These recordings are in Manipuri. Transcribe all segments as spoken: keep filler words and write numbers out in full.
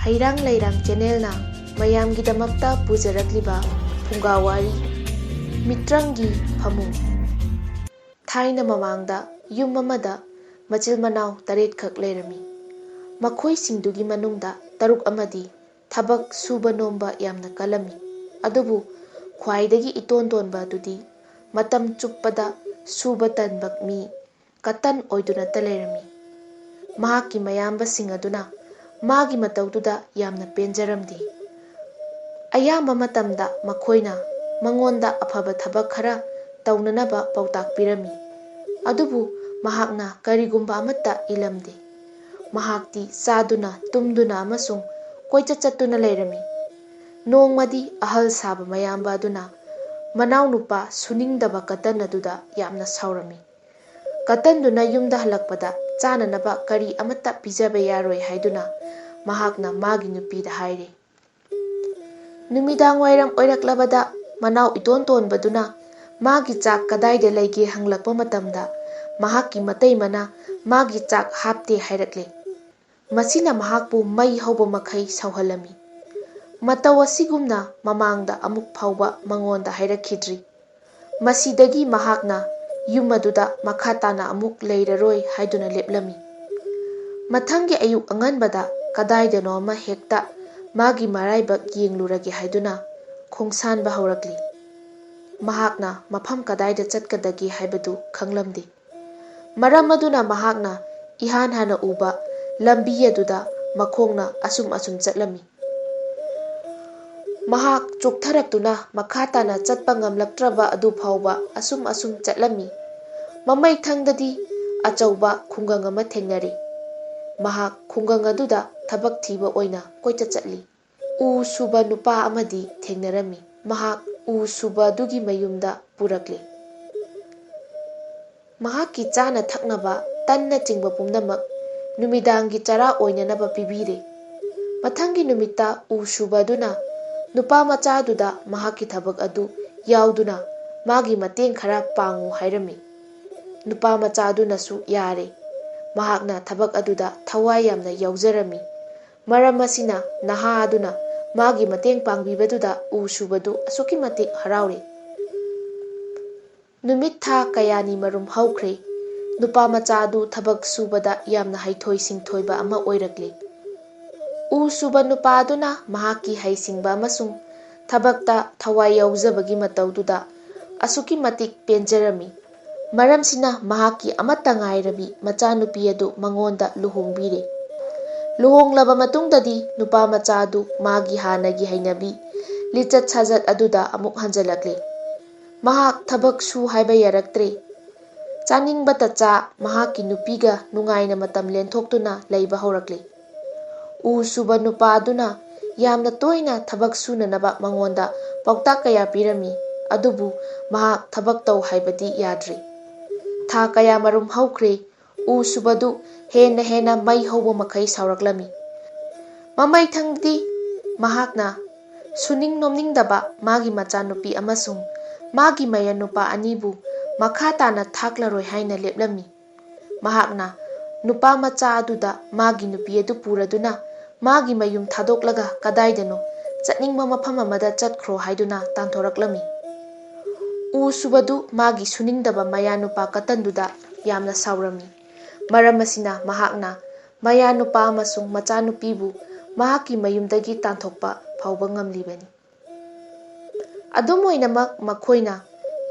ꯍꯩꯔꯥꯡ ꯂꯩꯔꯥꯡ ꯆꯦꯅꯦꯜꯅ ꯃꯌꯥꯝꯒꯤꯗꯃꯛꯇ ꯄꯨꯖꯔꯛꯂꯤꯕ ꯐꯨꯡꯒꯥ ꯋꯥꯔꯤ, ꯃꯤꯇ꯭ꯔꯪꯒꯤ ꯐꯃꯨꯡ꯫ ꯊꯥꯏꯅ ꯃꯃꯥꯡꯗ ꯌꯨꯝ ꯑꯃꯗ ꯃꯆꯤꯜ ꯃꯅꯥꯎ ꯇꯔꯦꯠꯈꯛ ꯂꯩꯔꯝꯃꯤ꯫ ꯃꯈꯣꯏꯁꯤꯡꯗꯨꯒꯤ ꯃꯅꯨꯡꯗ ꯇꯔꯨꯛ ꯑꯃꯗꯤ ꯊꯕꯛ ꯁꯨꯕ ꯅꯣꯝꯕ ꯌꯥꯝꯅ ꯀꯜꯂꯝꯃꯤ꯫ ꯑꯗꯨꯕꯨ ꯈ꯭ꯋꯥꯏꯗꯒꯤ ꯏꯇꯣꯟ ꯇꯣꯟꯕ ꯑꯗꯨꯗꯤ ꯃꯇꯝ ꯆꯨꯞꯄꯗ ꯁꯨꯕ ꯇꯟꯕ ꯃꯤ ꯀꯇꯟ ꯑꯣꯏꯗꯨꯅꯇ ꯂꯩꯔꯝꯃꯤ꯫ ꯃꯍꯥꯛꯀꯤ ꯃꯌꯥꯝꯕꯁꯤꯡ ꯑꯗꯨꯅ ꯃꯥꯒꯤ ꯃꯇꯧꯗꯨꯗ ꯌꯥꯝꯅ ꯄꯦꯟꯖꯔꯝꯗꯦ꯫ ꯑꯌꯥꯝꯕ ꯃꯇꯝꯗ ꯃꯈꯣꯏꯅ ꯃꯉꯣꯟꯗ ꯑꯐꯕ ꯊꯕꯛ ꯈꯔ ꯇꯧꯅꯅꯕ ꯄꯥꯎꯇꯥꯛ ꯄꯤꯔꯝꯃꯤ꯫ ꯑꯗꯨꯕꯨ ꯃꯍꯥꯛꯅ ꯀꯔꯤꯒꯨꯝꯕ ꯑꯃꯠꯇ ꯏꯜꯂꯝꯗꯦ꯫ ꯃꯍꯥꯛꯇꯤ ꯆꯥꯗꯨꯅ, ꯇꯨꯝꯗꯨꯅ ꯑꯃꯁꯨꯡ ꯀꯣꯏꯆꯠ ꯆꯠꯇꯨꯅ ꯂꯩꯔꯝꯃꯤ꯫ ꯅꯣꯡꯃꯗꯤ ꯑꯍꯜ ꯁꯥꯕ ꯃꯌꯥꯝꯕ ꯑꯗꯨꯅ ꯃꯅꯥꯎꯅꯨꯄꯥ ꯁꯨꯅꯤꯡꯗꯕ ꯀꯇꯟ ꯑꯗꯨꯗ ꯌꯥꯝꯅ ꯁꯥꯎꯔꯝꯃꯤ꯫ ꯀꯇꯟꯗꯨꯅ ꯌꯨꯝꯗ ꯍꯜꯂꯛꯄꯗ ꯆꯥꯅꯅꯕ ꯀꯔꯤ ꯑꯃꯠꯇ ꯄꯤꯖꯕ ꯌꯥꯔꯣꯏ ꯍꯥꯏꯗꯨꯅ ꯃꯍꯥꯛꯅ ꯃꯥꯒꯤ ꯅꯨꯄꯤꯗ ꯍꯥꯏꯔꯦ꯫ ꯅꯨꯃꯤꯗꯥꯡ ꯋꯥꯏꯔꯝ ꯑꯣꯏꯔꯛꯂꯕꯗ ꯃꯅꯥꯎ ꯏꯇꯣꯟ ꯇꯣꯟꯕꯗꯨꯅ ꯃꯥꯒꯤ ꯆꯥꯛ ꯀꯗꯥꯏꯗ ꯂꯩꯒꯦ ꯍꯪꯂꯛꯄ ꯃꯇꯝꯗ ꯃꯍꯥꯛꯀꯤ ꯃꯇꯩꯃꯅ ꯃꯥꯒꯤ ꯆꯥꯛ ꯍꯥꯞꯇꯦ ꯍꯥꯏꯔꯛꯂꯦ꯫ ꯃꯁꯤꯅ ꯃꯍꯥꯛꯄꯨ ꯃꯩ ꯍꯧꯕ ꯃꯈꯩ ꯁꯥꯎꯍꯜꯂꯝꯃꯤ꯫ ꯃꯇꯧ ꯑꯁꯤꯒꯨꯝꯅ ꯃꯃꯥꯡꯗ ꯑꯃꯨꯛ ꯐꯥꯎꯕ ꯃꯉꯣꯟꯗ ꯍꯥꯏꯔꯛꯈꯤꯗ꯭ꯔꯤ꯫ ꯃꯁꯤꯗꯒꯤ ꯃꯍꯥꯛꯅ ꯌꯨꯝ ꯑꯗꯨꯗ ꯃꯈꯥ ꯇꯥꯅ ꯑꯃꯨꯛ ꯂꯩꯔꯔꯣꯏ ꯍꯥꯏꯗꯨꯅ ꯂꯦꯞꯂꯝꯃꯤ꯫ ꯃꯊꯪꯒꯤ ꯑꯌꯨꯛ ꯑꯉꯟꯕꯗ ꯀꯗꯥꯏꯗꯅꯣ ꯑꯃ ꯍꯦꯛꯇ ꯃꯥꯒꯤ ꯃꯔꯥꯏꯕꯛ ꯌꯦꯡꯂꯨꯔꯒꯦ ꯍꯥꯏꯗꯨꯅ ꯈꯣꯡꯁꯥꯟꯕ ꯍꯧꯔꯛꯂꯤ꯫ ꯃꯍꯥꯛꯅ ꯃꯐꯝ ꯀꯗꯥꯏꯗ ꯆꯠꯀꯗꯒꯦ ꯍꯥꯏꯕꯗꯨ ꯈꯪꯂꯝꯗꯦ꯫ ꯃꯔꯝ ꯑꯗꯨꯅ ꯃꯍꯥꯛꯅ ꯏꯍꯥꯟ ꯍꯥꯟꯅ ꯎꯕ ꯂꯝꯕꯤ ꯑꯗꯨꯗ ꯃꯈꯣꯡꯅ ꯑꯁꯨꯝ ꯑꯁꯨꯝ ꯆꯠꯂꯝꯃꯤ꯫ ꯃꯍꯥꯛ ꯆꯣꯛꯊꯔꯛꯇꯨꯅ ꯃꯈꯥ ꯇꯥꯅ ꯆꯠꯄ ꯉꯝꯂꯛꯇ꯭ꯔꯕ ꯑꯗꯨ ꯐꯥꯎꯕ ꯑꯁꯨꯝ ꯑꯁꯨꯝ ꯆꯠꯂꯝꯃꯤ꯫ ꯃꯃꯩꯊꯪꯗꯗꯤ ꯑꯆꯧꯕ ꯈꯨꯡꯒꯪ ꯑꯃ ꯊꯦꯡꯅꯔꯦ꯫ ꯃꯍꯥꯛ ꯈꯨꯡꯒꯪ ꯑꯗꯨꯗ ꯊꯕꯛ ꯊꯤꯕ ꯑꯣꯏꯅ ꯀꯣꯏꯆꯠ ꯆꯠꯂꯤ꯫ ꯎ ꯁꯨꯕ ꯅꯨꯄꯥ ꯑꯃꯗꯤ ꯊꯦꯡꯅꯔꯝꯃꯤ꯫ ꯃꯍꯥꯛ ꯎ ꯁꯨꯕ ꯑꯗꯨꯒꯤ ꯃꯌꯨꯝꯗ ꯄꯨꯔꯛꯂꯦ꯫ ꯃꯍꯥꯛꯀꯤ ꯆꯥꯅ ꯊꯛꯅꯕ ꯇꯟꯅꯆꯤꯡꯕ ꯄꯨꯝꯅꯃꯛ ꯅꯨꯃꯤꯗꯥꯡꯒꯤ ꯆꯔꯥ ꯑꯣꯏꯅꯅꯕ ꯄꯤꯕꯤꯔꯦ꯫ ꯃꯊꯪꯒꯤ ꯅꯨꯃꯤꯠꯇ ꯎ ꯁꯨꯕ ꯑꯗꯨꯅ ꯅꯨꯄꯥ ꯃꯆꯥꯗꯨꯗ ꯃꯍꯥꯛꯀꯤ ꯊꯕꯛ ꯑꯗꯨ ꯌꯥꯎꯗꯨꯅ ꯃꯥꯒꯤ ꯃꯇꯦꯡ ꯈꯔ ꯄꯥꯡꯉꯨ ꯍꯥꯏꯔꯝꯃꯤ꯫ ꯅꯨꯄꯥ ꯃꯆꯥ ꯑꯗꯨꯅꯁꯨ ꯌꯥꯔꯦ꯫ ꯃꯍꯥꯛꯅ ꯊꯕꯛ ꯑꯗꯨꯗ ꯊꯋꯥꯏ ꯌꯥꯝꯅ ꯌꯥꯎꯖꯔꯝꯃꯤ꯫ ꯃꯔꯝ ꯑꯁꯤꯅ ꯅꯍꯥ ꯑꯗꯨꯅ ꯃꯥꯒꯤ ꯃꯇꯦꯡ ꯄꯥꯡꯕꯤꯕꯗꯨꯗ ꯎ ꯁꯨꯕꯗꯨ ꯑꯁꯨꯛꯀꯤ ꯃꯇꯤꯛ ꯍꯔꯥꯎꯔꯦ꯫ ꯅꯨꯃꯤꯠ ꯊꯥ ꯀꯌꯥꯅꯤ ꯃꯔꯨꯝ ꯍꯧꯈ꯭ꯔꯦ꯫ ꯅꯨꯄꯥ ꯃꯆꯥ ꯑꯗꯨ ꯊꯕꯛ ꯁꯨꯕꯗ ꯌꯥꯝꯅ ꯍꯩꯊꯣꯏ ꯁꯤꯡꯊꯣꯏꯕ ꯑꯃ ꯑꯣꯏꯔꯛꯂꯦ꯫ ꯎ ꯁꯨꯕ ꯅꯨꯄꯥ ꯑꯗꯨꯅ ꯃꯍꯥꯛꯀꯤ ꯍꯩꯁꯤꯡꯕ ꯑꯃꯁꯨꯡ ꯊꯕꯛꯇ ꯊꯋꯥꯏ ꯌꯥꯎꯖꯕꯒꯤ ꯃꯇꯧꯗꯨꯗ ꯑꯁꯨꯛꯀꯤ ꯃꯇꯤꯛ ꯄꯦꯟꯖꯔꯝꯃꯤ꯫ ꯃꯔꯝꯁꯤꯅ ꯃꯍꯥꯛꯀꯤ ꯑꯃꯠꯇ ꯉꯥꯏꯔꯕꯤ ꯃꯆꯥꯅꯨꯄꯤ ꯑꯗꯨ ꯃꯉꯣꯟꯗ ꯂꯨꯍꯣꯡꯕꯤꯔꯦ꯫ ꯂꯨꯍꯣꯡꯂꯕ ꯃꯇꯨꯡꯗꯗꯤ ꯅꯨꯄꯥ ꯃꯆꯥ ꯑꯗꯨ ꯃꯥꯒꯤ ꯍꯥꯟꯅꯒꯤ ꯍꯩꯅꯕꯤ, ꯂꯤꯆꯠ ꯁꯥꯖꯠ ꯑꯗꯨꯗ ꯑꯃꯨꯛ ꯍꯟꯖꯜꯂꯛꯂꯦ꯫ ꯃꯍꯥꯛ ꯊꯕꯛ ꯁꯨ ꯍꯥꯏꯕ ꯌꯥꯔꯛꯇ꯭ꯔꯦ꯫ ꯆꯥꯅꯤꯡꯕꯇ ꯆꯥ, ꯃꯍꯥꯛꯀꯤ ꯅꯨꯄꯤꯒ ꯅꯨꯡꯉꯥꯏꯅ ꯃꯇꯝ ꯂꯦꯟꯊꯣꯛꯇꯨꯅ ꯂꯩꯕ ꯍꯧꯔꯛꯂꯦ꯫ ꯎ ꯁꯨꯕ ꯅꯨꯄꯥ ꯑꯗꯨꯅ ꯌꯥꯝꯅ ꯇꯣꯏꯅ ꯊꯕꯛ ꯁꯨꯅꯅꯕ ꯃꯉꯣꯟꯗ ꯄꯥꯎꯇꯥꯛ ꯀꯌꯥ ꯄꯤꯔꯝꯃꯤ, ꯑꯗꯨꯕꯨ ꯃꯍꯥꯛ ꯊꯕꯛ ꯇꯧ ꯍꯥꯏꯕꯗꯤ ꯌꯥꯗ꯭ꯔꯦ꯫ ꯊꯥ ꯀꯌꯥ ꯃꯔꯨꯝ ꯍꯧꯈ꯭ꯔꯦ꯫ ꯎ ꯁꯨꯕꯗꯨ ꯍꯦꯟꯅ ꯍꯦꯟꯅ ꯃꯩ ꯍꯧꯕ ꯃꯈꯩ ꯁꯥꯎꯔꯛꯂꯝꯃꯤ꯫ ꯃꯃꯩꯊꯪꯗꯤ ꯃꯍꯥꯛꯅ ꯁꯨꯅꯤꯡ ꯅꯣꯝꯅꯤꯡꯗꯕ ꯃꯥꯒꯤ ꯃꯆꯥꯅꯨꯄꯤ ꯑꯃꯁꯨꯡ ꯃꯥꯒꯤ ꯃꯌꯥꯅꯨꯄꯥ ꯑꯅꯤꯕꯨ ꯃꯈꯥ ꯇꯥꯅ ꯊꯥꯛꯂꯔꯣꯏ ꯍꯥꯏꯅ ꯂꯦꯞꯂꯝꯃꯤ꯫ ꯃꯍꯥꯛꯅ ꯅꯨꯄꯥ ꯃꯆꯥ ꯑꯗꯨꯗ ꯃꯥꯒꯤ ꯅꯨꯄꯤ ꯑꯗꯨ ꯄꯨꯔꯗꯨꯅ ꯃꯥꯒꯤ ꯃꯌꯨꯝ ꯊꯥꯗꯣꯛꯂꯒ ꯀꯗꯥꯏꯗꯅꯣ ꯆꯠꯅꯤꯡꯕ ꯃꯐꯝ ꯑꯃꯗ ꯆꯠꯈ꯭ꯔꯣ ꯍꯥꯏꯗꯨꯅ ꯇꯥꯟꯊꯣꯔꯛꯂꯝꯃꯤ꯫ ꯎ ꯁꯨꯕꯗꯨ ꯃꯥꯒꯤ ꯁꯨꯅꯤꯡꯗꯕ ꯃꯌꯥꯅꯨꯄꯥ ꯀꯇꯟꯗꯨꯗ ꯌꯥꯝꯅ ꯁꯥꯎꯔꯝꯃꯤ꯫ ꯃꯔꯝ ꯑꯁꯤꯅ ꯃꯍꯥꯛꯅ ꯃꯌꯥꯅꯨꯄꯥ ꯑꯃꯁꯨꯡ ꯃꯆꯥꯅꯨꯄꯤꯕꯨ ꯃꯍꯥꯛꯀꯤ ꯃꯌꯨꯝꯗꯒꯤ ꯇꯥꯟꯊꯣꯛꯄ ꯐꯥꯎꯕ ꯉꯝꯂꯤꯕꯅꯤ꯫ ꯑꯗꯨꯝ ꯑꯣꯏꯅꯃꯛ, ꯃꯈꯣꯏꯅ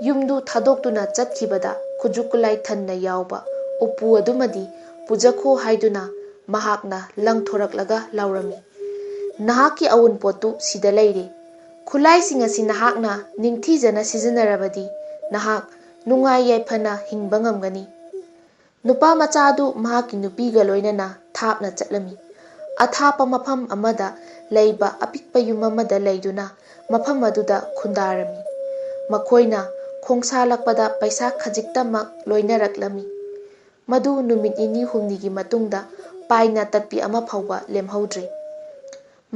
ꯌꯨꯝꯗꯨ ꯊꯥꯗꯣꯛꯇꯨꯅ ꯆꯠꯈꯤꯕꯗ ꯈꯨꯠꯁꯨ ꯈꯨꯠꯂꯥꯏ ꯊꯟꯅ ꯌꯥꯎꯕ ꯎꯄꯨ ꯑꯗꯨꯃꯗꯤ ꯄꯨꯖꯈꯣ ꯍꯥꯏꯗꯨꯅ ꯃꯍꯥꯛꯅ ꯂꯪꯊꯣꯔꯛꯂꯒ ꯂꯥꯎꯔꯝꯃꯤ, "ꯅꯍꯥꯛꯀꯤ ꯑꯋꯨꯟꯄꯣꯠꯇꯨ ꯁꯤꯗ ꯂꯩꯔꯦ꯫ ꯈꯨꯠꯂꯥꯏꯁꯤꯡ ꯑꯁꯤ ꯅꯍꯥꯛꯅ ꯅꯤꯡꯊꯤꯖꯅ ꯁꯤꯖꯤꯟꯅꯔꯕꯗꯤ ꯅꯍꯥꯛ ꯅꯨꯡꯉꯥꯏ ꯌꯥꯏꯐꯅ ꯍꯤꯡꯕ ꯉꯝꯒꯅꯤ꯫" ꯅꯨꯄꯥ ꯃꯆꯥ ꯑꯗꯨ ꯃꯍꯥꯛꯀꯤ ꯅꯨꯄꯤꯒ ꯂꯣꯏꯅꯅ ꯊꯥꯞꯅ ꯆꯠꯂꯝꯃꯤ꯫ ꯑꯊꯥꯞꯄ ꯃꯐꯝ ꯑꯃꯗ ꯂꯩꯕ ꯑꯄꯤꯛꯄ ꯌꯨꯝ ꯑꯃꯗ ꯂꯩꯗꯨꯅ ꯃꯐꯝ ꯑꯗꯨꯗ ꯈꯨꯟꯗꯥꯔꯝꯃꯤ꯫ ꯃꯈꯣꯏꯅ ꯈꯣꯡꯁꯥꯜꯂꯛꯄꯗ ꯄꯩꯁꯥ ꯈꯖꯤꯛꯇꯃꯛ ꯂꯣꯏꯅꯔꯛꯂꯝꯃꯤ꯫ ꯃꯗꯨ ꯅꯨꯃꯤꯠ ꯅꯤꯅꯤ ꯍꯨꯝꯅꯤꯒꯤ ꯃꯇꯨꯡꯗ ꯄꯥꯏꯅ ꯇꯠꯄꯤ ꯑꯃ ꯐꯥꯎꯕ ꯂꯦꯝꯍꯧꯗ꯭ꯔꯦ꯫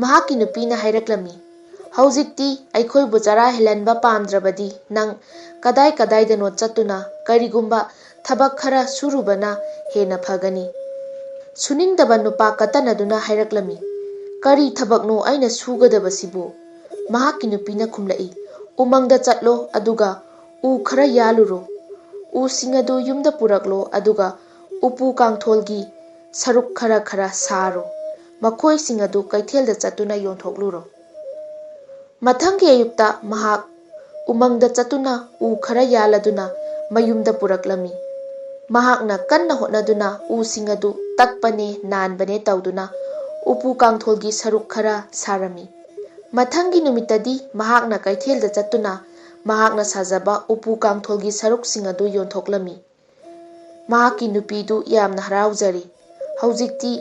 ꯃꯍꯥꯛꯀꯤ ꯅꯨꯄꯤꯅ ꯍꯥꯏꯔꯛꯂꯝꯃꯤ, "ꯍꯧꯖꯤꯛꯇꯤ ꯑꯩꯈꯣꯏꯕꯨ ꯆꯔꯥ ꯍꯦꯜꯍꯟꯕ ꯄꯥꯝꯗ꯭ꯔꯕꯗꯤ ꯅꯪ ꯀꯗꯥꯏ ꯀꯗꯥꯏꯗꯅꯣ ꯆꯠꯇꯨꯅ ꯀꯔꯤꯒꯨꯝꯕ ꯊꯕꯛ ꯈꯔ ꯁꯨꯔꯨꯕꯅ ꯍꯦꯟꯅ ꯐꯒꯅꯤ꯫" ꯁꯨꯅꯤꯡꯗꯕ ꯅꯨꯄꯥ ꯀꯇꯟ ꯑꯗꯨꯅ ꯍꯥꯏꯔꯛꯂꯝꯃꯤ, "ꯀꯔꯤ ꯊꯕꯛꯅꯣ ꯑꯩꯅ ꯁꯨꯒꯗꯕꯁꯤꯕꯨ?" ꯃꯍꯥꯛꯀꯤ ꯅꯨꯄꯤꯅ ꯈꯨꯝꯂꯛꯏ, "ꯎꯃꯪꯗ ꯆꯠꯂꯣ, ꯑꯗꯨꯒ ꯎ ꯈꯔ ꯌꯥꯜꯂꯨꯔꯣ꯫ ꯎꯁꯤꯡ ꯑꯗꯨ ꯌꯨꯝꯗ ꯄꯨꯔꯛꯂꯣ, ꯑꯗꯨꯒ ꯎꯄꯨ ꯀꯥꯡꯊꯣꯜꯒꯤ ꯁꯔꯨꯛ ꯈꯔ ꯈꯔ ꯁꯥꯔꯣ꯫ ꯃꯈꯣꯏꯁꯤꯡ ꯑꯗꯨ ꯀꯩꯊꯦꯜꯗ ꯆꯠꯇꯨꯅ ꯌꯣꯟꯊꯣꯛꯂꯨꯔꯣ꯫ ꯃꯊꯪꯒꯤ ꯑꯌꯨꯛꯇ ꯃꯍꯥꯛ ꯎꯃꯪꯗ ꯆꯠꯇꯨꯅ ꯎ ꯈꯔ ꯌꯥꯜꯂꯗꯨꯅ ꯃꯌꯨꯝꯗ ꯄꯨꯔꯛꯂꯝꯃꯤ꯫ ꯃꯍꯥꯛꯅ ꯀꯟꯅ ꯍꯣꯠꯅꯗꯨꯅ ꯎꯁꯤꯡ ꯑꯗꯨ ꯇꯛꯄꯅꯦ ꯅꯥꯟꯕꯅꯦ ꯇꯧꯗꯨꯅ ꯎꯄꯨ ꯀꯥꯡꯊꯣꯜꯒꯤ ꯁꯔꯨꯛ ꯈꯔ ꯁꯥꯔꯝꯃꯤ꯫ ꯃꯊꯪꯒꯤ ꯅꯨꯃꯤꯠꯇꯗꯤ ꯃꯍꯥꯛꯅ ꯀꯩꯊꯦꯜꯗ ꯆꯠꯇꯨꯅ ꯃꯍꯥꯛꯅ ꯁꯥꯖꯕ ꯎꯄꯨ ꯀꯥꯡꯊꯣꯜꯒꯤ ꯁꯔꯨꯛꯁꯤꯡ ꯑꯗꯨ ꯌꯣꯟꯊꯣꯛꯂꯝꯃꯤ꯫ ꯃꯍꯥꯛꯀꯤ ꯅꯨꯄꯤꯗꯨ ꯌꯥꯝꯅ ꯍꯔꯥꯎꯖꯔꯤ꯫ ꯍꯧꯖꯤꯛꯇꯤ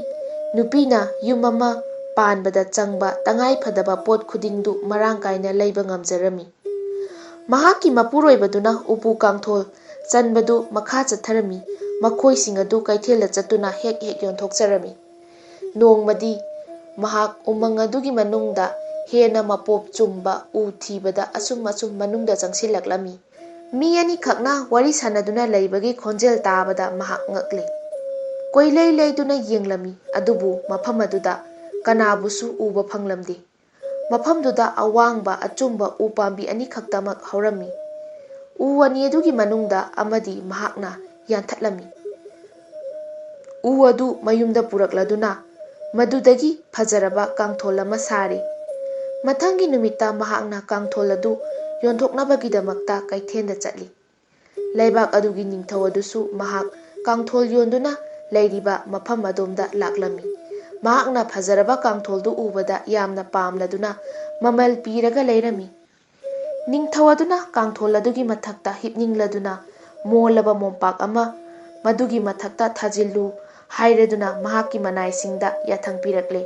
ꯅꯨꯄꯤꯅ ꯌꯨꯝ ꯑꯃ ꯄꯥꯟꯕꯗ ꯆꯪꯕ ꯇꯉꯥꯏ ꯐꯗꯕ ꯄꯣꯠ ꯈꯨꯗꯤꯡꯗꯨ ꯃꯔꯥꯡ ꯀꯥꯏꯅ ꯂꯩꯕ ꯉꯝꯖꯔꯝꯃꯤ꯫ ꯃꯍꯥꯛꯀꯤ ꯃꯄꯨꯔꯣꯏꯕꯗꯨꯅ ꯎꯄꯨ ꯀꯥꯡꯊꯣꯜ ꯆꯟꯕꯗꯨ ꯃꯈꯥ ꯆꯠꯊꯔꯝꯃꯤ, ꯃꯈꯣꯏꯁꯤꯡ ꯑꯗꯨ ꯀꯩꯊꯦꯜꯗ ꯆꯠꯇꯨꯅ ꯍꯦꯛ ꯍꯦꯛ ꯌꯣꯟꯊꯣꯛꯆꯔꯝꯃꯤ꯫ ꯅꯣꯡꯃꯗꯤ ꯃꯍꯥꯛ ꯎꯃꯪ ꯑꯗꯨꯒꯤ ꯃꯅꯨꯡꯗ ꯍꯦꯟꯅ ꯃꯄꯣꯞ ꯆꯨꯝꯕ ꯎ ꯊꯤꯕꯗ ꯑꯁꯨꯝ ꯑꯁꯨꯝ ꯃꯅꯨꯡꯗ ꯆꯪꯁꯤꯜꯂꯛꯂꯝꯃꯤ꯫ ꯃꯤ ꯑꯅꯤꯈꯛꯅ ꯋꯥꯔꯤ ꯁꯥꯟꯅꯗꯨꯅ ꯂꯩꯕꯒꯤ ꯈꯣꯟꯖꯦꯜ ꯇꯥꯕꯗ ꯃꯍꯥꯛ ꯉꯛꯂꯦ꯫ ꯀꯣꯏꯂꯩ ꯂꯩꯗꯨꯅ ꯌꯦꯡꯂꯝꯃꯤ, ꯑꯗꯨꯕꯨ ꯃꯐꯝ ꯑꯗꯨꯗ ꯀꯅꯥꯕꯨꯁꯨ ꯎꯕ ꯐꯪꯂꯝꯗꯦ꯫ ꯃꯐꯝꯗꯨꯗ ꯑꯋꯥꯡꯕ ꯑꯆꯨꯝꯕ ꯎ ꯄꯥꯝꯕꯤ ꯑꯅꯤꯈꯛꯇꯃꯛ ꯍꯧꯔꯝꯃꯤ꯫ ꯎ ꯑꯅꯤ ꯑꯗꯨꯒꯤ ꯃꯅꯨꯡꯗ ꯑꯃꯗꯤ ꯃꯍꯥꯛꯅ ꯌꯥꯟꯊꯠꯂꯝꯃꯤ꯫ ꯎ ꯑꯗꯨ ꯃꯌꯨꯝꯗ ꯄꯨꯔꯛꯂꯗꯨꯅ ꯃꯗꯨꯗꯒꯤ ꯐꯖꯔꯕ ꯀꯥꯡꯊꯣꯜ ꯑꯃ ꯁꯥꯔꯤ꯫ ꯃꯊꯪꯒꯤ ꯅꯨꯃꯤꯠꯇ ꯃꯍꯥꯛꯅ ꯀꯥꯡꯊꯣꯜ ꯑꯗꯨ ꯌꯣꯟꯊꯣꯛꯅꯕꯒꯤꯗꯃꯛꯇ ꯀꯩꯊꯦꯜꯗ ꯆꯠꯂꯤ꯫ ꯂꯩꯕꯥꯛ ꯑꯗꯨꯒꯤ ꯅꯤꯡꯊꯧ ꯑꯗꯨꯁꯨ ꯃꯍꯥꯛ ꯀꯥꯡꯊꯣꯜ ꯌꯣꯟꯗꯨꯅ ꯂꯩꯔꯤꯕ ꯃꯐꯝ ꯑꯗꯣꯝꯗ ꯂꯥꯛꯂꯝꯃꯤ꯫ ꯃꯍꯥꯛꯅ ꯐꯖꯔꯕ ꯀꯥꯡꯊꯣꯜꯗꯨ ꯎꯕꯗ ꯌꯥꯝꯅ ꯄꯥꯝꯂꯗꯨꯅ ꯃꯃꯜ ꯄꯤꯔꯒ ꯂꯩꯔꯝꯃꯤ꯫ ꯅꯤꯡꯊꯧ ꯑꯗꯨꯅ ꯀꯥꯡꯊꯣꯜ ꯑꯗꯨꯒꯤ ꯃꯊꯛꯇ ꯍꯤꯞꯅꯤꯡꯂꯗꯨꯅ ꯃꯣꯜꯂꯕ ꯃꯣꯝꯄꯥꯛ ꯑꯃ ꯃꯗꯨꯒꯤ ꯃꯊꯛꯇ ꯊꯥꯖꯤꯜꯂꯨ ꯍꯥꯏꯔꯗꯨꯅ ꯃꯍꯥꯛꯀꯤ ꯃꯅꯥꯏꯁꯤꯡꯗ ꯌꯥꯊꯪ ꯄꯤꯔꯛꯂꯦ꯫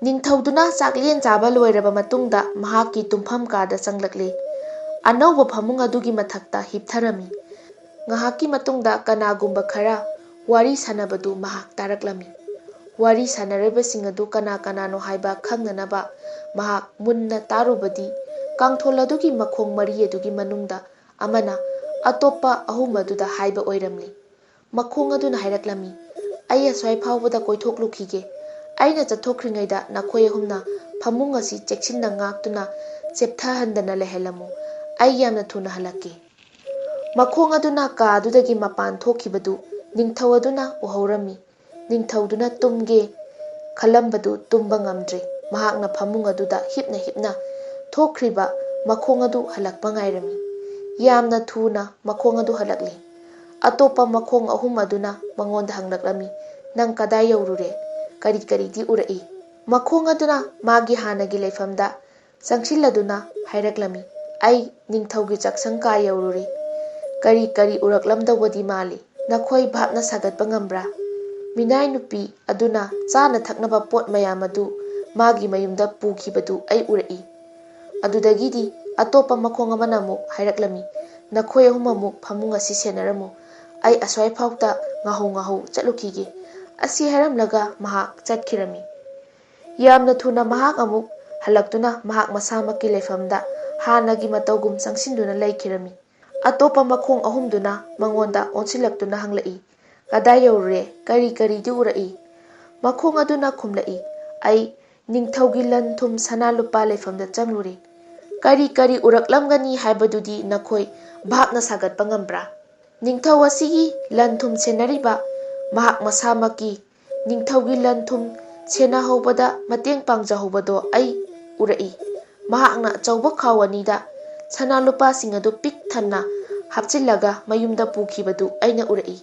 ꯅꯤꯡꯊꯧꯗꯨꯅ ꯆꯥꯛꯂꯦꯟ ꯆꯥꯕ ꯂꯣꯏꯔꯕ ꯃꯇꯨꯡꯗ ꯃꯍꯥꯛꯀꯤ ꯇꯨꯝꯐꯝ ꯀꯥꯗ ꯆꯪꯂꯛꯂꯦ꯫ ꯑꯅꯧꯕ ꯐꯃꯨꯡ ꯑꯗꯨꯒꯤ ꯃꯊꯛꯇ ꯍꯤꯞꯊꯔꯝꯃꯤ꯫ ꯉꯥꯏꯍꯥꯛꯀꯤ ꯃꯇꯨꯡꯗ ꯀꯅꯥꯒꯨꯝꯕ ꯈꯔ ꯋꯥꯔꯤ ꯁꯥꯟꯅꯕꯗꯨ ꯃꯍꯥꯛ ꯇꯥꯔꯛꯂꯝꯃꯤ꯫ ꯋꯥꯔꯤ ꯁꯥꯟꯅꯔꯤꯕꯁꯤꯡ ꯑꯗꯨ ꯀꯅꯥ ꯀꯅꯥꯅꯣ ꯍꯥꯏꯕ ꯈꯪꯅꯅꯕ ꯃꯍꯥꯛ ꯃꯨꯟꯅ ꯇꯥꯔꯨꯕꯗꯤ ꯀꯥꯡꯊꯣꯜ ꯑꯗꯨꯒꯤ ꯃꯈꯣꯡ ꯃꯔꯤ ꯑꯗꯨꯒꯤ ꯃꯅꯨꯡꯗ ꯑꯃꯅ ꯑꯇꯣꯞꯄ ꯑꯍꯨꯝ ꯑꯗꯨꯗ ꯍꯥꯏꯕ ꯑꯣꯏꯔꯝꯂꯤ꯫ ꯃꯈꯣꯡ ꯑꯗꯨꯅ ꯍꯥꯏꯔꯛꯂꯝꯃꯤ, ꯑꯩ ꯑꯁ꯭ꯋꯥꯏ ꯐꯥꯎꯕꯗ ꯀꯣꯏꯊꯣꯛꯂꯨꯈꯤꯒꯦ꯫ ꯑꯩꯅ ꯆꯠꯊꯣꯛꯈ꯭ꯔꯤꯉꯩꯗ ꯅꯈꯣꯏ ꯑꯍꯨꯝꯅ ꯐꯃꯨꯡ ꯑꯁꯤ ꯆꯦꯛꯁꯤꯟꯅ ꯉꯥꯛꯇꯨꯅ ꯆꯦꯞꯊꯍꯟꯗꯅ ꯂꯩꯍꯜꯂꯝꯃꯨ꯫ ꯑꯩ ꯌꯥꯝꯅ ꯊꯨꯅ ꯍꯜꯂꯛꯀꯦ꯫" ꯃꯈꯣꯡ ꯑꯗꯨꯅ ꯀꯥ ꯑꯗꯨꯗꯒꯤ ꯃꯄꯥꯟ ꯊꯣꯛꯈꯤꯕꯗꯨ ꯅꯤꯡꯊꯧ ꯑꯗꯨꯅ ꯎꯍꯧꯔꯝꯃꯤ꯫ ꯅꯤꯡꯊꯧꯗꯨꯅ ꯇꯨꯝꯒꯦ ꯈꯜꯂꯝꯕꯗꯨ ꯇꯨꯝꯕ ꯉꯝꯗ꯭ꯔꯦ꯫ ꯃꯍꯥꯛꯅ ꯐꯃꯨꯡ ꯑꯗꯨꯗ ꯍꯤꯞꯅ ꯍꯤꯞꯅ ꯊꯣꯛꯈ꯭ꯔꯤꯕ ꯃꯈꯣꯡ ꯑꯗꯨ ꯍꯜꯂꯛꯄ ꯉꯥꯏꯔꯝꯃꯤ꯫ ꯌꯥꯝꯅ ꯊꯨꯅ ꯃꯈꯣꯡ ꯑꯗꯨ ꯍꯜꯂꯛꯂꯦ꯫ ꯑꯇꯣꯞꯄ ꯃꯈꯣꯡ ꯑꯍꯨꯝ ꯑꯗꯨꯅ ꯃꯉꯣꯟꯗ ꯍꯪꯂꯛꯂꯝꯃꯤ, "ꯅꯪ ꯀꯗꯥꯏ ꯌꯧꯔꯨꯔꯦ? ꯀꯔꯤ ꯀꯔꯤꯗꯤ ꯎꯔꯛꯏ?" ꯃꯈꯣꯡ ꯑꯗꯨꯅ ꯃꯥꯒꯤ ꯍꯥꯟꯅꯒꯤ ꯂꯩꯐꯝꯗ ꯆꯪꯁꯤꯜꯂꯗꯨꯅ ꯍꯥꯏꯔꯛꯂꯝꯃꯤ, "ꯑꯩ ꯅꯤꯡꯊꯧꯒꯤ ꯆꯥꯛꯁꯪ ꯀꯥ ꯌꯧꯔꯨꯔꯦ꯫ ꯀꯔꯤ ꯀꯔꯤ ꯎꯔꯛꯂꯝꯗꯧꯕꯗꯤ ꯃꯥꯜꯂꯤ? ꯅꯈꯣꯏ ꯚꯥꯞꯅ ꯁꯥꯒꯠꯄ ꯉꯝꯕ꯭ꯔꯥ? ꯃꯤꯅꯥꯏ ꯅꯨꯄꯤ ꯑꯗꯨꯅ ꯆꯥꯅ ꯊꯛꯅꯕ ꯄꯣꯠ ꯃꯌꯥꯝ ꯑꯗꯨ ꯃꯥꯒꯤ ꯃꯌꯨꯝꯗ ꯄꯨꯈꯤꯕꯗꯨ ꯑꯩ ꯎꯔꯛꯏ꯫" ꯑꯗꯨꯗꯒꯤꯗꯤ ꯑꯇꯣꯞꯄ ꯃꯈꯣꯡ ꯑꯃꯅ ꯑꯃꯨꯛ ꯍꯥꯏꯔꯛꯂꯝꯃꯤ, "ꯅꯈꯣꯏ ꯑꯍꯨꯝ ꯑꯃꯨꯛ ꯐꯃꯨꯡ ꯑꯁꯤ ꯁꯦꯟꯅꯔꯝꯃꯨ꯫ ꯑꯩ ꯑꯁ꯭ꯋꯥꯏ ꯐꯥꯎꯇ ꯉꯥꯍꯧ ꯉꯥꯍꯧ ꯆꯠꯂꯨꯈꯤꯒꯦ꯫" ꯑꯁꯤ ꯍꯥꯏꯔꯝꯂꯒ ꯃꯍꯥꯛ ꯆꯠꯈꯤꯔꯝꯃꯤ꯫ ꯌꯥꯝꯅ ꯊꯨꯅ ꯃꯍꯥꯛ ꯑꯃꯨꯛ ꯍꯜꯂꯛꯇꯨꯅ ꯃꯍꯥꯛ ꯃꯁꯥꯃꯛꯀꯤ ꯂꯩꯐꯝꯗ ꯍꯥꯟꯅꯒꯤ ꯃꯇꯧꯒꯨꯝ ꯆꯪꯁꯤꯟꯗꯨꯅ ꯂꯩꯈꯤꯔꯝꯃꯤ꯫ ꯑꯇꯣꯞꯄ ꯃꯈꯣꯡ ꯑꯍꯨꯝꯗꯨꯅ ꯃꯉꯣꯟꯗ ꯑꯣꯟꯁꯤꯜꯂꯛꯇꯨꯅ ꯍꯪꯂꯛꯏ, "ꯀꯗꯥꯏ ꯌꯧꯔꯨꯔꯦ? ꯀꯔꯤ ꯀꯔꯤꯗꯤ ꯎꯔꯛꯏ?" ꯃꯈꯣꯡ ꯑꯗꯨꯅ ꯈꯨꯝꯂꯛꯏ, "ꯑꯩ ꯅꯤꯡꯊꯧꯒꯤ ꯂꯟ ꯊꯨꯝ ꯁꯅꯥ ꯂꯨꯄꯥ ꯂꯩꯐꯝꯗ ꯆꯪꯂꯨꯔꯦ꯫ ꯀꯔꯤ ꯀꯔꯤ ꯎꯔꯛꯂꯝꯒꯅꯤ ꯍꯥꯏꯕꯗꯨꯗꯤ ꯅꯈꯣꯏ ꯚꯥꯞꯅ ꯁꯥꯒꯠꯄ ꯉꯝꯕ꯭ꯔꯥ? ꯅꯤꯡꯊꯧ ꯑꯁꯤꯒꯤ ꯂꯟ ꯊꯨꯝ ꯁꯦꯟꯅꯔꯤꯕ ꯃꯍꯥꯛ ꯃꯁꯥꯃꯛꯀꯤ ꯅꯤꯡꯊꯧꯒꯤ ꯂꯟ ꯊꯨꯝ ꯁꯦꯟꯅꯍꯧꯕꯗ ꯃꯇꯦꯡ ꯄꯥꯡꯖꯍꯧꯕꯗꯣ ꯑꯩ ꯎꯔꯛꯏ꯫ ꯃꯍꯥꯛꯅ ꯑꯆꯧꯕ ꯈꯥꯎ ꯑꯅꯤꯗ ꯁꯅꯥ ꯂꯨꯄꯥꯁꯤꯡ ꯑꯗꯨ ꯄꯤꯛ ꯊꯟꯅ ꯍꯥꯞꯆꯤꯜꯂꯒ ꯃꯌꯨꯝꯗ ꯄꯨꯈꯤꯕꯗꯨ ꯑꯩꯅ ꯎꯔꯛꯏ꯫"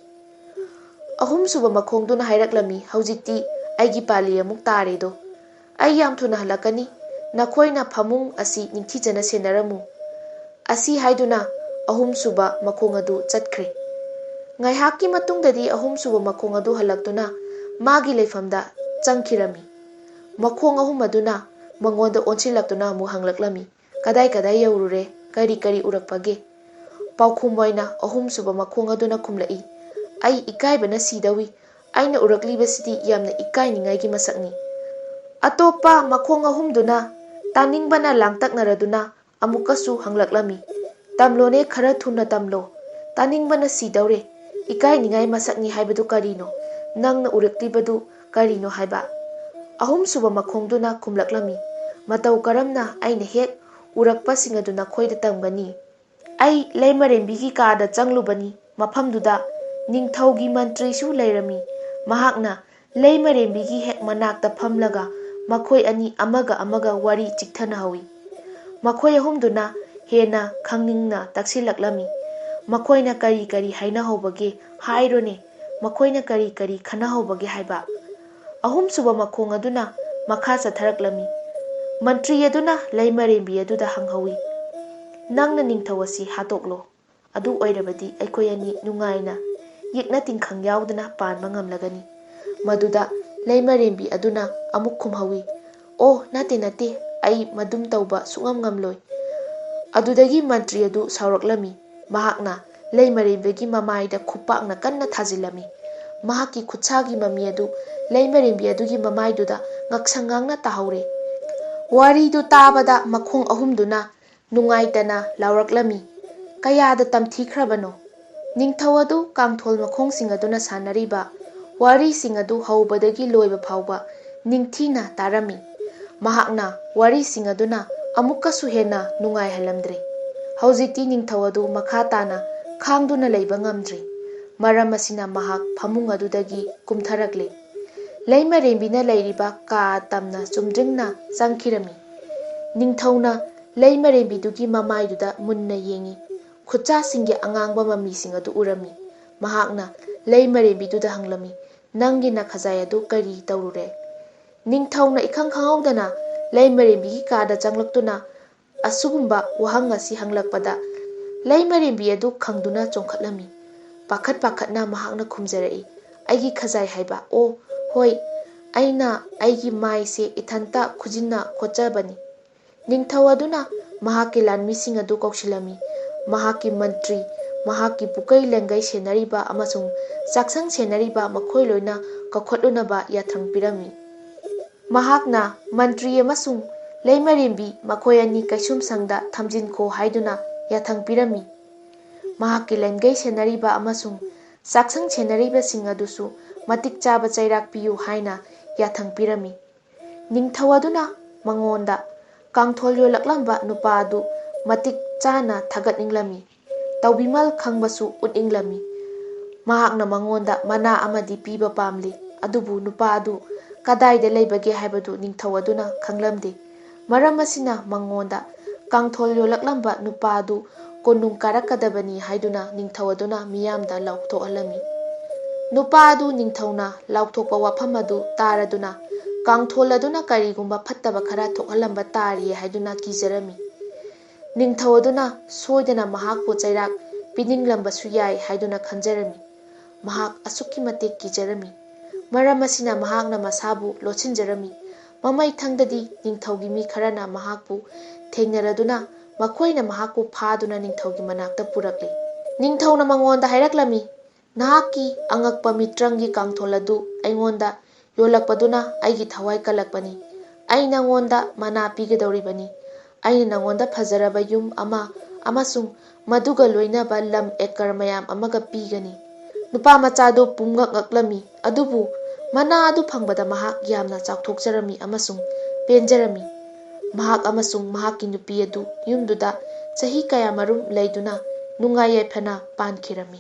ꯑꯍꯨꯝꯁꯨꯕ ꯃꯈꯣꯡꯗꯨꯅ ꯍꯥꯏꯔꯛꯂꯝꯃꯤ, "ꯍꯧꯖꯤꯛꯇꯤ ꯑꯩꯒꯤ ꯄꯥꯜꯂꯤ ꯑꯃꯨꯛ ꯇꯥꯔꯦꯗꯣ꯫ ꯑꯩ ꯌꯥꯝ ꯊꯨꯅ ꯍꯜꯂꯛꯀꯅꯤ꯫ ꯅꯈꯣꯏꯅ ꯐꯃꯨꯡ ꯑꯁꯤ ꯅꯤꯡꯊꯤꯖꯅ ꯁꯦꯟꯅꯔꯝꯃꯨ꯫" ꯑꯁꯤ ꯍꯥꯏꯗꯨꯅ ꯑꯍꯨꯝꯁꯨꯕ ꯃꯈꯣꯡ ꯑꯗꯨ ꯆꯠꯈ꯭ꯔꯦ꯫ ꯉꯥꯏꯍꯥꯛꯀꯤ ꯃꯇꯨꯡꯗꯗꯤ ꯑꯍꯨꯝꯁꯨꯕ ꯃꯈꯣꯡ ꯑꯗꯨ ꯍꯜꯂꯛꯇꯨꯅ ꯃꯥꯒꯤ ꯂꯩꯐꯝꯗ ꯆꯪꯈꯤꯔꯝꯃꯤ꯫ ꯃꯈꯣꯡ ꯑꯍꯨꯝ ꯑꯗꯨꯅ ꯃꯉꯣꯟꯗ ꯑꯣꯟꯁꯤꯜꯂꯛꯇꯨꯅ ꯑꯃꯨꯛ ꯍꯪꯂꯛꯂꯝꯃꯤ, "ꯀꯗꯥꯏ ꯀꯗꯥꯏ ꯌꯧꯔꯨꯔꯦ? ꯀꯔꯤ ꯀꯔꯤ ꯎꯔꯛꯄꯒꯦ?" ꯄꯥꯎꯈꯨꯝ ꯑꯣꯏꯅ ꯑꯍꯨꯝꯁꯨꯕ ꯃꯈꯣꯡ ꯑꯗꯨꯅ ꯈꯨꯝꯂꯛꯏ, "ꯑꯩ ꯏꯀꯥꯏꯕꯅ ꯁꯤꯗꯧꯏ꯫ ꯑꯩꯅ ꯎꯔꯛꯂꯤꯕꯁꯤꯗꯤ ꯌꯥꯝꯅ ꯏꯀꯥꯏꯅꯤꯡꯉꯥꯏꯒꯤ ꯃꯁꯛꯅꯤ꯫" ꯑꯇꯣꯞꯄ ꯃꯈꯣꯡ ꯑꯍꯨꯝꯗꯨꯅ ꯇꯥꯅꯤꯡꯕꯅ ꯂꯥꯡꯇꯛꯅꯔꯗꯨꯅ ꯑꯃꯨꯛꯀꯁꯨ ꯍꯪꯂꯛꯂꯝꯃꯤ, "ꯇꯝꯂꯣꯅꯦ, ꯈꯔ ꯊꯨꯅ ꯇꯝꯂꯣ꯫ ꯇꯥꯅꯤꯡꯕꯅ ꯁꯤꯗꯧꯔꯦ꯫ ꯏꯀꯥꯏꯅꯤꯡꯉꯥꯏ ꯃꯁꯛꯅꯤ ꯍꯥꯏꯕꯗꯨ ꯀꯔꯤꯅꯣ? ꯅꯪꯅ ꯎꯔꯛꯂꯤꯕꯗꯨ ꯀꯔꯤꯅꯣ ꯍꯥꯏꯕ꯫ ꯑꯍꯨꯝꯁꯨꯕ ꯃꯈꯣꯡꯗꯨꯅ ꯈꯨꯝꯂꯛꯂꯝꯃꯤ, "ꯃꯇꯧ ꯀꯔꯝꯅ ꯑꯩꯅ ꯍꯦꯛ ꯎꯔꯛꯄꯁꯤꯡ ꯑꯗꯨ ꯅꯈꯣꯏꯗ ꯇꯝꯒꯅꯤ? ꯑꯩ ꯂꯩꯃꯔꯦꯝꯕꯤꯒꯤ ꯀꯥꯗ ꯆꯪꯂꯨꯕꯅꯤ꯫ ꯃꯐꯝꯗꯨꯗ ꯅꯤꯡꯊꯧꯒꯤ ꯃꯟꯇ꯭ꯔꯤꯁꯨ ꯂꯩꯔꯝꯃꯤ꯫ ꯃꯍꯥꯛꯅ ꯂꯩꯃꯔꯦꯝꯕꯤꯒꯤ ꯍꯦꯛ ꯃꯅꯥꯛꯇ ꯐꯝꯂꯒ ꯃꯈꯣꯏ ꯑꯅꯤ ꯑꯃꯒ ꯑꯃꯒ ꯋꯥꯔꯤ ꯆꯤꯛꯊꯅꯍꯧꯏ꯫ ꯃꯈꯣꯏ ꯑꯍꯨꯝꯗꯨꯅ ꯍꯦꯟꯅ ꯈꯪꯅꯤꯡꯅ ꯇꯛꯁꯤꯜꯂꯛꯂꯝꯃꯤ꯫ ꯃꯈꯣꯏꯅ ꯀꯔꯤ ꯀꯔꯤ ꯍꯥꯏꯅꯍꯧꯕꯒꯦ ꯍꯥꯏꯔꯣꯅꯦ꯫ ꯃꯈꯣꯏꯅ ꯀꯔꯤ ꯀꯔꯤ ꯈꯟꯅꯍꯧꯕꯒꯦ ꯍꯥꯏꯕ?" ꯑꯍꯨꯝꯁꯨꯕ ꯃꯈꯣꯡ ꯑꯗꯨꯅ ꯃꯈꯥ ꯆꯠꯊꯔꯛꯂꯝꯃꯤ꯫ ꯃꯟꯇ꯭ꯔꯤ ꯑꯗꯨꯅ ꯂꯩꯃꯔꯦꯝꯕꯤ ꯑꯗꯨꯗ ꯍꯪꯍꯧꯏ, "ꯅꯪꯅ ꯅꯤꯡꯊꯧ ꯑꯁꯤ ꯍꯥꯠꯇꯣꯛꯂꯣ꯫ ꯑꯗꯨ ꯑꯣꯏꯔꯕꯗꯤ ꯑꯩꯈꯣꯏ ꯑꯅꯤ ꯅꯨꯡꯉꯥꯏꯅ ꯌꯦꯛꯅ ꯇꯤꯟꯈꯪ ꯌꯥꯎꯗꯅ ꯄꯥꯟꯕ ꯉꯝꯂꯒꯅꯤ꯫" ꯃꯗꯨꯗ ꯂꯩꯃꯔꯦꯝꯕꯤ ꯑꯗꯨꯅ ꯑꯃꯨꯛ ꯈꯨꯝꯍꯧꯏ, "ꯑꯣ, ꯅꯠꯇꯦ, ꯅꯠꯇꯦ, ꯑꯩ ꯃꯗꯨꯝ ꯇꯧꯕ ꯁꯨꯛꯉꯝ ꯉꯝꯂꯣꯏ꯫" ꯑꯗꯨꯗꯒꯤ ꯃꯟꯇ꯭ꯔꯤ ꯑꯗꯨ ꯁꯥꯎꯔꯛꯂꯝꯃꯤ꯫ ꯃꯍꯥꯛꯅ ꯂꯩꯃꯔꯦꯝꯕꯤꯒꯤ ꯃꯃꯥꯏꯗ ꯈꯨꯄꯥꯛꯅ ꯀꯟꯅ ꯊꯥꯖꯤꯜꯂꯝꯃꯤ꯫ ꯃꯍꯥꯛꯀꯤ ꯈꯨꯠꯁꯥꯒꯤ ꯃꯃꯤ ꯑꯗꯨ ꯂꯩꯃꯔꯦꯝꯕꯤ ꯑꯗꯨꯒꯤ ꯃꯃꯥꯏꯗꯨꯗ ꯉꯛꯁꯪ ꯉꯥꯡꯅ ꯇꯥꯍꯧꯔꯦ꯫ ꯋꯥꯔꯤꯗꯨ ꯇꯥꯕꯗ ꯃꯈꯣꯡ ꯑꯍꯨꯝꯗꯨꯅ ꯅꯨꯡꯉꯥꯏꯇꯅ ꯂꯥꯎꯔꯛꯂꯝꯃꯤ꯫ ꯀꯌꯥꯗ ꯇꯝꯊꯤꯈ꯭ꯔꯕꯅꯣ! ꯅꯤꯡꯊꯧ ꯑꯗꯨ ꯀꯥꯡꯊꯣꯜ ꯃꯈꯣꯡꯁꯤꯡ ꯑꯗꯨꯅ ꯁꯥꯟꯅꯔꯤꯕ ꯋꯥꯔꯤꯁꯤꯡ ꯑꯗꯨ ꯍꯧꯕꯗꯒꯤ ꯂꯣꯏꯕ ꯐꯥꯎꯕ ꯅꯤꯡꯊꯤꯅ ꯇꯥꯔꯝꯃꯤ꯫ ꯃꯍꯥꯛꯅ ꯋꯥꯔꯤꯁꯤꯡ ꯑꯗꯨꯅ ꯑꯃꯨꯛꯀꯁꯨ ꯍꯦꯟꯅ ꯅꯨꯡꯉꯥꯏꯍꯜꯂꯝꯗ꯭ꯔꯦ꯫ ꯍꯧꯖꯤꯛꯇꯤ ꯅꯤꯡꯊꯧ ꯑꯗꯨ ꯃꯈꯥ ꯇꯥꯅ ꯈꯥꯡꯗꯨꯅ ꯂꯩꯕ ꯉꯝꯗ꯭ꯔꯦ꯫ ꯃꯔꯝ ꯑꯁꯤꯅ ꯃꯍꯥꯛ ꯐꯃꯨꯡ ꯑꯗꯨꯗꯒꯤ ꯀꯨꯝꯊꯔꯛꯂꯦ꯫ ꯂꯩꯃꯔꯦꯝꯕꯤꯅ ꯂꯩꯔꯤꯕ ꯀꯥ ꯇꯝꯅ ꯆꯨꯝꯗ꯭ꯔꯤꯡꯅ ꯆꯪꯈꯤꯔꯝꯃꯤ꯫ ꯅꯤꯡꯊꯧꯅ ꯂꯩꯃꯔꯦꯝꯕꯤꯗꯨꯒꯤ ꯃꯃꯥꯏꯗꯨꯗ ꯃꯨꯟꯅ ꯌꯦꯡꯉꯤ꯫ ꯈꯨꯠꯁꯥꯁꯤꯡꯒꯤ ꯑꯉꯥꯡꯕ ꯃꯃꯤꯁꯤꯡ ꯑꯗꯨ ꯎꯔꯝꯃꯤ꯫ ꯃꯍꯥꯛꯅ ꯂꯩꯃꯔꯦꯝꯕꯤꯗꯨꯗ ꯍꯪꯂꯝꯃꯤ, "ꯅꯪꯒꯤ ꯅꯈꯖꯥꯏ ꯑꯗꯨ ꯀꯔꯤ ꯇꯧꯔꯨꯔꯦ?" ꯅꯤꯡꯊꯧꯅ ꯏꯈꯪ ꯈꯪꯍꯧꯗꯅ ꯂꯩꯃꯔꯦꯝꯕꯤꯒꯤ ꯀꯥꯗ ꯆꯪꯂꯛꯇꯨꯅ ꯑꯁꯤꯒꯨꯝꯕ ꯋꯥꯍꯪ ꯑꯁꯤ ꯍꯪꯂꯛꯄꯗ, ꯂꯩꯃꯔꯦꯝꯕꯤ ꯑꯗꯨ ꯈꯪꯗꯨꯅ ꯆꯣꯡꯈꯠꯂꯝꯃꯤ꯫ ꯄꯥꯈꯠ ꯄꯥꯈꯠꯅ ꯃꯍꯥꯛꯅ ꯈꯨꯝꯖꯔꯛꯏ, "ꯑꯩꯒꯤ ꯈꯖꯥꯏ ꯍꯥꯏꯕ? ꯑꯣ, ꯍꯣꯏ, ꯑꯩꯅ ꯑꯩꯒꯤ ꯃꯥꯏꯁꯦ ꯏꯊꯟꯇ ꯈꯨꯖꯤꯟꯅ ꯈꯣꯠꯆꯕꯅꯤ꯫" ꯅꯤꯡꯊꯧ ꯑꯗꯨꯅ ꯃꯍꯥꯛꯀꯤ ꯂꯥꯟꯃꯤꯁꯤꯡ ꯑꯗꯨ ꯀꯧꯁꯤꯜꯂꯝꯃꯤ꯫ ꯃꯍꯥꯛꯀꯤ ꯃꯟꯇ꯭ꯔꯤ, ꯃꯍꯥꯛꯀꯤ ꯄꯨꯀꯩ ꯂꯦꯡꯒꯩ ꯁꯦꯟꯅꯔꯤꯕ ꯑꯃꯁꯨꯡ ꯆꯥꯛꯁꯪ ꯁꯦꯟꯅꯔꯤꯕ ꯃꯈꯣꯏ ꯂꯣꯏꯅ ꯀꯧꯈꯠꯂꯨꯅꯕ ꯌꯥꯊꯪ ꯄꯤꯔꯝꯃꯤ꯫ ꯃꯍꯥꯛꯅ ꯃꯟꯇ꯭ꯔꯤ ꯑꯃꯁꯨꯡ ꯂꯩꯃꯔꯦꯝꯕꯤ ꯃꯈꯣꯏ ꯑꯅꯤ ꯀꯩꯁꯨꯝꯁꯪꯗ ꯊꯝꯖꯤꯟꯈꯣ ꯍꯥꯏꯗꯨꯅ ꯌꯥꯊꯪ ꯄꯤꯔꯝꯃꯤ꯫ ꯃꯍꯥꯛꯀꯤ ꯂꯦꯡꯒꯩ ꯁꯦꯟꯅꯔꯤꯕ ꯑꯃꯁꯨꯡ ꯆꯥꯛꯁꯪ ꯁꯦꯟꯅꯔꯤꯕꯁꯤꯡ ꯑꯗꯨꯁꯨ ꯃꯇꯤꯛ ꯆꯥꯕ ꯆꯩꯔꯥꯛ ꯄꯤꯌꯨ" ꯍꯥꯏꯅ ꯌꯥꯊꯪ ꯄꯤꯔꯝꯃꯤ꯫ ꯅꯤꯡꯊꯧ ꯑꯗꯨꯅ ꯃꯉꯣꯟꯗ ꯀꯥꯡꯊꯣꯜ ꯌꯣꯜꯂꯛꯂꯝꯕ ꯅꯨꯄꯥ ꯑꯗꯨ ꯃꯇꯤꯛ ꯆꯥꯅ ꯊꯥꯒꯠꯅꯤꯡꯂꯝꯃꯤ꯫ ꯇꯧꯕꯤꯃꯜ ꯈꯪꯕꯁꯨ ꯎꯠꯅꯤꯡꯂꯝꯃꯤ꯫ ꯃꯍꯥꯛꯅ ꯃꯉꯣꯟꯗ ꯃꯅꯥ ꯑꯃꯗꯤ ꯄꯤꯕ ꯄꯥꯝꯂꯤ, ꯑꯗꯨꯕꯨ ꯅꯨꯄꯥ ꯑꯗꯨ ꯀꯗꯥꯏꯗ ꯂꯩꯕꯒꯦ ꯍꯥꯏꯕꯗꯨ ꯅꯤꯡꯊꯧ ꯑꯗꯨꯅ ꯈꯪꯂꯝꯗꯦ꯫ ꯃꯔꯝ ꯑꯁꯤꯅ ꯃꯉꯣꯟꯗ ꯀꯥꯡꯊꯣꯜ ꯌꯣꯜꯂꯛꯂꯝꯕ ꯅꯨꯄꯥ ꯑꯗꯨ ꯀꯣꯅꯨꯡ ꯀꯥꯔꯛꯀꯗꯕꯅꯤ ꯍꯥꯏꯗꯨꯅ ꯅꯤꯡꯊꯧ ꯑꯗꯨꯅ ꯃꯤꯌꯥꯝꯗ ꯂꯥꯎꯊꯣꯛꯍꯜꯂꯝꯃꯤ꯫ ꯅꯨꯄꯥ ꯑꯗꯨ ꯅꯤꯡꯊꯧꯅ ꯂꯥꯎꯊꯣꯛꯄ ꯋꯥꯐꯝ ꯑꯗꯨ ꯇꯥꯔꯗꯨꯅ ꯀꯥꯡꯊꯣꯜ ꯑꯗꯨꯅ ꯀꯔꯤꯒꯨꯝꯕ ꯐꯠꯇꯕ ꯈꯔ ꯊꯣꯛꯍꯜꯂꯝꯕ ꯇꯥꯔꯤ ꯍꯥꯏꯗꯨꯅ ꯀꯤꯖꯔꯝꯃꯤ꯫ ꯅꯤꯡꯊꯧ ꯑꯗꯨꯅ ꯁꯣꯏꯗꯅ ꯃꯍꯥꯛꯄꯨ ꯆꯩꯔꯥꯛ ꯄꯤꯅꯤꯡꯂꯝꯕꯁꯨ ꯌꯥꯏ ꯍꯥꯏꯗꯨꯅ ꯈꯟꯖꯔꯝꯃꯤ꯫ ꯃꯍꯥꯛ ꯑꯁꯨꯛꯀꯤ ꯃꯇꯤꯛ ꯀꯤꯖꯔꯝꯃꯤ꯫ ꯃꯔꯝ ꯑꯁꯤꯅ ꯃꯍꯥꯛꯅ ꯃꯁꯥꯕꯨ ꯂꯣꯠꯁꯤꯟꯖꯔꯝꯃꯤ꯫ ꯃꯃꯩꯊꯪꯗꯗꯤ ꯅꯤꯡꯊꯧꯒꯤ ꯃꯤ ꯈꯔꯅ ꯃꯍꯥꯛꯄꯨ ꯊꯦꯡꯅꯔꯗꯨꯅ ꯃꯈꯣꯏꯅ ꯃꯍꯥꯛꯄꯨ ꯐꯥꯗꯨꯅ ꯅꯤꯡꯊꯧꯒꯤ ꯃꯅꯥꯛꯇ ꯄꯨꯔꯛꯂꯤ꯫ ꯅꯤꯡꯊꯧꯅ ꯃꯉꯣꯟꯗ ꯍꯥꯏꯔꯛꯂꯝꯃꯤ, "ꯅꯍꯥꯛꯀꯤ ꯑꯉꯛꯄ ꯃꯤꯇ꯭ꯔꯪꯒꯤ ꯀꯥꯡꯊꯣꯜ ꯑꯗꯨ ꯑꯩꯉꯣꯟꯗ ꯌꯣꯜꯂꯛꯄꯗꯨꯅ ꯑꯩꯒꯤ ꯊꯋꯥꯏ ꯀꯜꯂꯛꯄꯅꯤ꯫ ꯑꯩ ꯅꯉꯣꯟꯗ ꯃꯅꯥ ꯄꯤꯒꯗꯧꯔꯤꯕꯅꯤ꯫ ꯑꯩꯅ ꯅꯉꯣꯟꯗ ꯐꯖꯔꯕ ꯌꯨꯝ ꯑꯃ ꯑꯃꯁꯨꯡ ꯃꯗꯨꯒ ꯂꯣꯏꯅꯕ ꯂꯝ ꯑꯦꯀꯔ ꯃꯌꯥꯝ ꯑꯃꯒ ꯄꯤꯒꯅꯤ꯫" ꯅꯨꯄꯥ ꯃꯆꯥꯗꯨ ꯄꯨꯝꯉꯛ ꯉꯛꯂꯝꯃꯤ, ꯑꯗꯨꯕꯨ ꯃꯅꯥ ꯑꯗꯨ ꯐꯪꯕꯗ ꯃꯍꯥꯛ ꯌꯥꯝꯅ ꯆꯥꯎꯊꯣꯛꯆꯔꯝꯃꯤ ꯑꯃꯁꯨꯡ ꯄꯦꯟꯖꯔꯝꯃꯤ꯫ ꯃꯍꯥꯛ ꯑꯃꯁꯨꯡ ꯃꯍꯥꯛꯀꯤ ꯅꯨꯄꯤ ꯑꯗꯨ ꯌꯨꯝꯗꯨꯗ ꯆꯍꯤ ꯀꯌꯥꯃꯔꯨꯝ ꯂꯩꯗꯨꯅ ꯅꯨꯡꯉꯥꯏ ꯌꯥꯏꯐꯅ ꯄꯥꯟꯈꯤꯔꯝꯃꯤ꯫